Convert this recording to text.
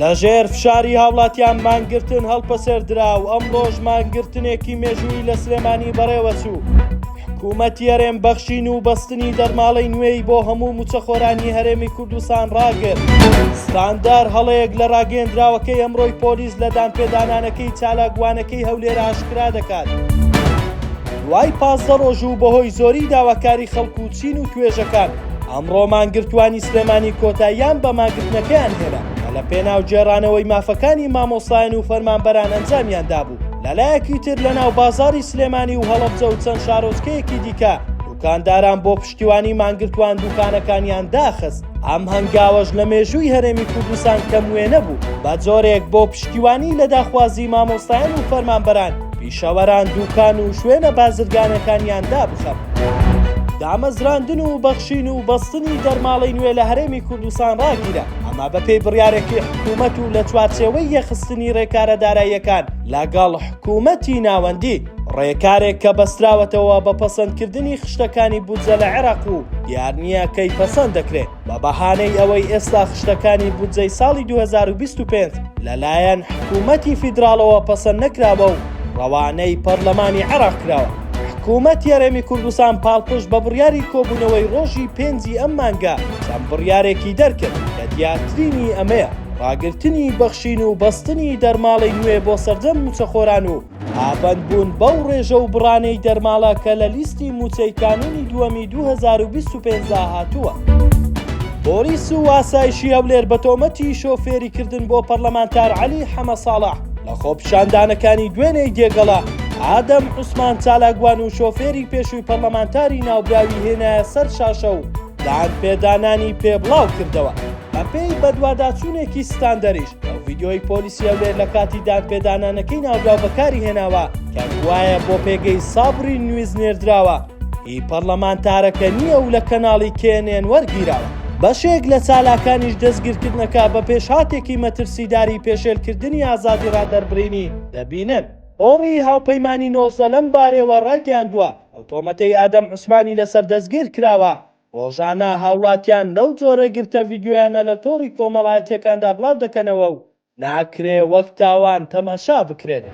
لەژێر فشاری هاوڵاتیان مانگرتن هەڵپەسێردرا و ئەمڕۆش مانگرتنێکی مێژوویی لە سلێمانی بەڕێوەچوو. حکوومەتی هەرێم بەخشین و بەستنی دەرماڵەی نوێی بۆ هەموو مووچەخۆرانی هەرێمی کوردستان ڕاگرت. ستاندار هەڵەیەک لە ڕاگەیەندراوەکەی ئەمڕۆی پۆلیس لە دانپێدانانەکەی چالاکوانەکەی هەولێر ئاشکرا دەکات. دوای 15 ڕۆژ و بەهۆی زۆری داواکاری خەڵک و چین و توێژەکان، ئەمڕۆ مانگرتووانی سلێمانی کۆتاییان بە مانگرتنەکەیان هێنا کە لە پێناو گێڕانەوەی مافەکانی مامۆستایان و فەرمانبەران ئەنجامیان دابوو. لەلایەکی تر لەناو بازاڕی سلێمانی و هەڵەبجە و چەند شارۆچکەیەکی دیکە دوکانداران بۆ پشتیوانی مانگرتووان دوکانەکانیان داخست، ئەم هەنگاوەش لە مێژووی هەرێمی کوردستان کەم وێنە بوو، بە جۆرێک بۆ پشتیوانی لە داخوازی مامۆستایان و فەرمانبەران پیشەوەران دوکان و شوێنە بازرگانەکانیان دابخەن. دامەزراندن و بەخشین و بەستنی دەرماڵەی نوێ لە هەرێمی کوردستان ڕاگیرا، ئەمە بەپێی بڕیارێکی حکوومەت و لە چوارچێوەی یەکخستنی ڕێکارە داراییەکان لەگەڵ حکوومەتی ناوەندی، ڕێکارێک کە بەستراوەتەوە بە پەسەندکردنی خشتەکانی بودجە لە عێراق و دیار نییە کەی پەسەند دەکرێت، بە بەهانەی ئەوەی ئێستا خشتەکانی بودجەی ساڵی 2025 لەلایەن حکوومەتی فیدراڵەوە پەسەند نەکراوە و ڕەوانەی پەرلەمانی عێراق کراوە. حکوومەتی هەرێمی کوردستان پاڵپشت بە بڕیاری کۆبوونەوەی ڕۆژی پێنجی ئەم مانگە چەند بڕیارێکی دەرکرد کە دیارترینی ئەمەیە، ڕاگرتنی بەخشین و بەستنی دەرماڵەی نوێ بۆ سەرجەم مووچەخۆران و پابەندبوون بەو ڕێژە و بڕانەی دەرماڵە کە لە لیستی مووچەی کانوونی دووەمی 2025 دا هاتووە. پۆلیس و ئاسایشی هەولێر بە تۆمەتی شۆفێریکردن بۆ پەرلەمانتار عەلی حەمەساڵح لە خۆپیشاندانەکانی دوێنێی دێگەڵە، ئادەم عوسمان چالاکوان و شۆفێری پێشووی پەرلەمانتاری ناوبراوی هێنایە سەر شاشە و دانپێدانانی پێ بڵاو کردەوە. بەپێی بەدواداچوونێکی ستاندەریش، ئەو ڤیدیۆی پۆلیسی هەولێر لە کاتی دانپێدانانەکەی ناوبراو بەکاری هێناوە کە گوایە بۆ پێگەی سابری نیوز نێردراوە، هی پەڕلەمانتارەکە نییە و لە کەناڵی کێنێن وەرگیراوە. بەشێک لە چالاکانیش دەستگیرکردنەکە بە پێشهاتێکی مەترسیداری پێشێلکردنی ئازادی ڕادەربڕینی دەبینن. تۆڕی هاوپەیمانی 19 لەم بارەیەوە ڕایگەیاندووە، ئەو تۆمەتەی ئادەم عوسمانی لەسەر دەستگیرکراوە، ڕۆژانە هاوڵاتیان لەو جۆرە گرتە ڤیدیۆیانە لە تۆڕی کۆمەڵایەتیەکاندا بڵاودەکەنەوە و ناکرێ وەک تاوان تەماشا بکرێت.